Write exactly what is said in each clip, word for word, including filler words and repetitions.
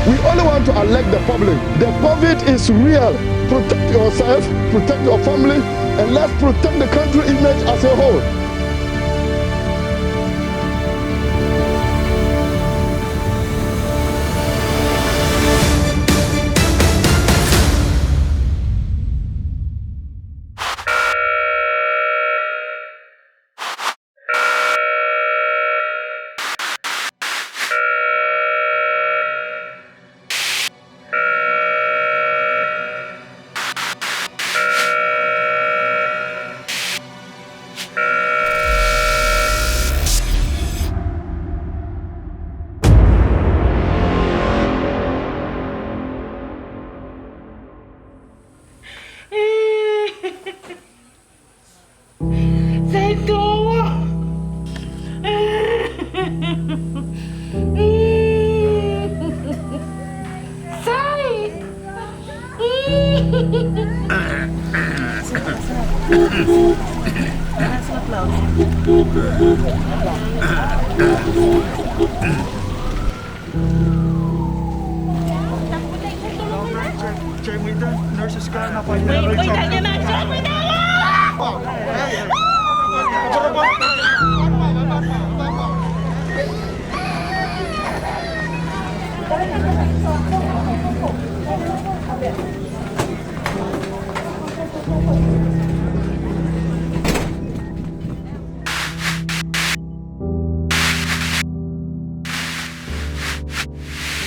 We only want to alert the public. The COVID is real. Protect yourself, protect your family, and let's protect the country image as a whole.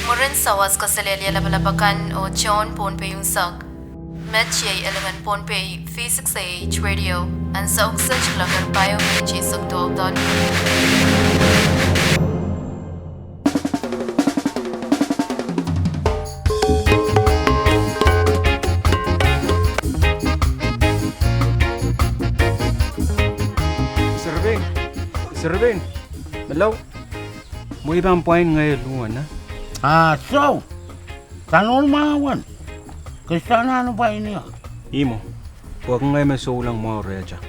Mwurin sawas, kaselehlie lapalap akan oh tohn Pohnpei unsek. Met iei elingan Pohnpei V six A H Radio, ansou kiset kuloak ehu pahieu me iei eisek duwau doadoahk. Serving, serving, melo. Mwein pahn pwain ngehi luhn, ah? Ah, soh. Kanohn mwahu wen. Ke sohte anahne pwain ie? Ihmwo. Pwehki ngehi me souleng mwahu rehtail.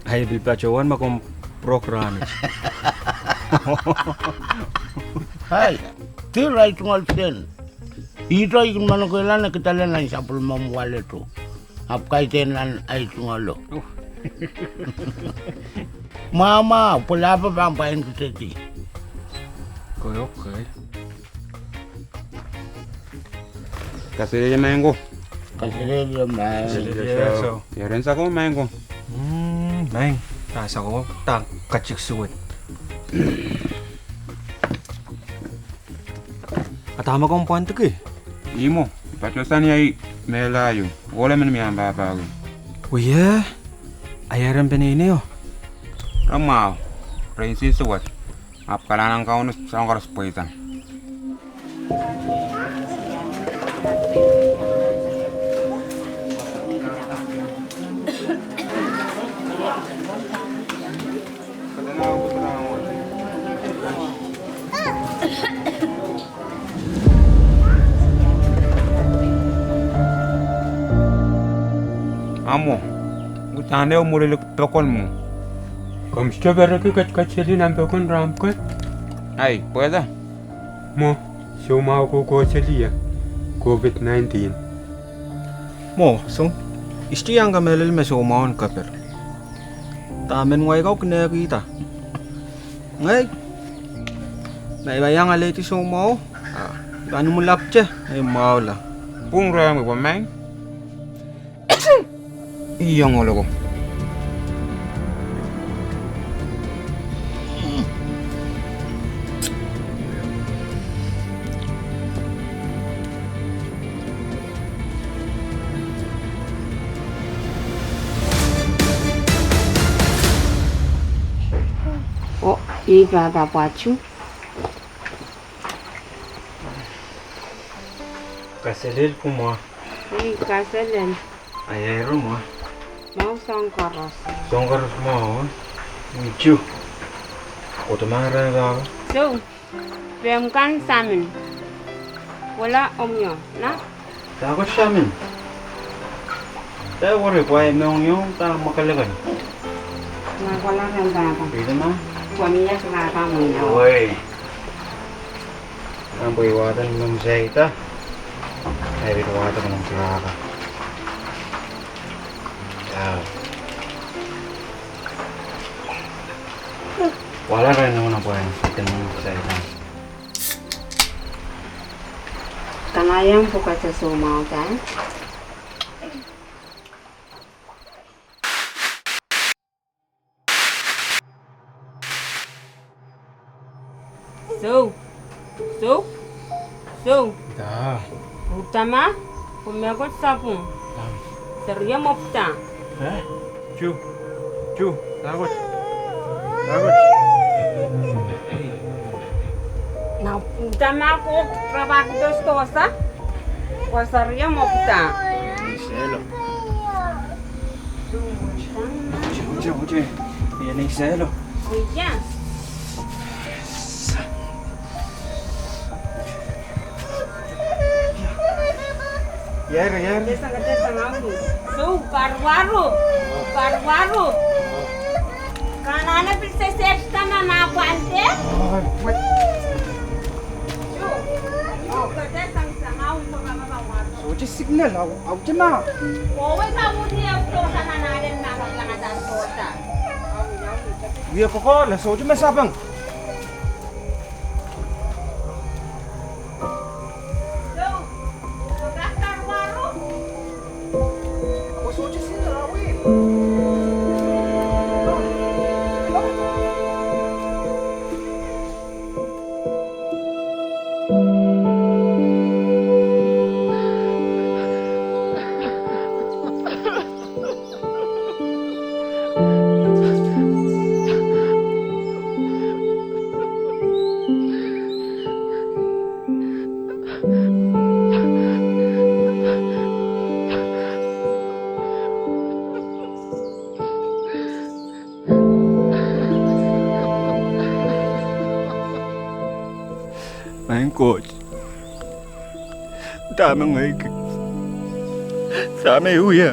Ahi pil patohwan ma komw pwurok rahnwet. Hai, di irail tungoal sen. Ihte I kin manokehla ne kidala nan sapwellimomw waledo. Ahpw kaidehn nan ahi tungoalo. Mwahu mwahu, pwe lahpo pahn pwain kitail. Koi, okay. Kaselehlie maing ko. Kaselehlie maing. Kaselehlie. Ieren sako maing ko. Mm, maing. Dah sako, dah katik suwed. A dahme komw pwandiki? Ihmwo, I patohsang ie, I mehla ie. Ohl emen me I pahn pahpa wie. Wie, a ieren peneinei o? Re mwahu, re nsensuwed. Ahpw kalahngan en Kauno soahng koaros pweida. Amwo, udahn ehu mwurilik pokon mwo. Komw sohte pereki ketiketiseli nan pokon rahn pwukat? Ai, pwehda? Mwo, soumwahu kohkohseli ie, COVID nineteen. Mwo, soh, I sohte iang kamehlele me soumwahu en keper. Dahme ngehi kak kin ehukihda? Ngehi, ma I pahn iang alehdi soumwahu, ah, I pahn imwilapwte, ngehi mwahula. Pwung rehmwi pwe maing. Iang ohloko. Oh, ih pahpa pwatu. Kaselel kumwa. Ih, kaselel. Ai, ai, ro mwo. Mwahu soahng koaros. Soahng koaros mwahu, eh? Ih, tu. Kote mara pahpa. Soh, pehm kan samin. Wala omw io, na? Dahkot samin? Dahkot were pwe I mohngiong, dahkot mwakelekel. Ngehi kohla rehn pahpa. Ih, ma? Komw iang pahpa mwein. Wei. Nan pwe I wahdo ni mehn saida, I pil wahdo ni mehn saida. Wahla rehn nohno pwe I pil mehn saida. Kanahieng pwukat soumwahu da. Sou, sou, sou. Da. Uhdahn ma, komw mehkot sapwung. Da. Serio mwo pwutak. Eh? Ju, ju, dahkot. Dahkot. Na uhdahn ma ko rapahki doadoahk. Ko serio mwo pwutak. Sehlo. Oje, oje, oje. Ia nei sehlo. Ia. Ia, ia. Sou, karuwaru. Karuwaru. Kanahne pil sehse tama ma pwante. Sohte signal, au, au, tema. Wie kokohla, sohte me sapeng. Maing Koht, dahme ngehi ki, dahme I wia.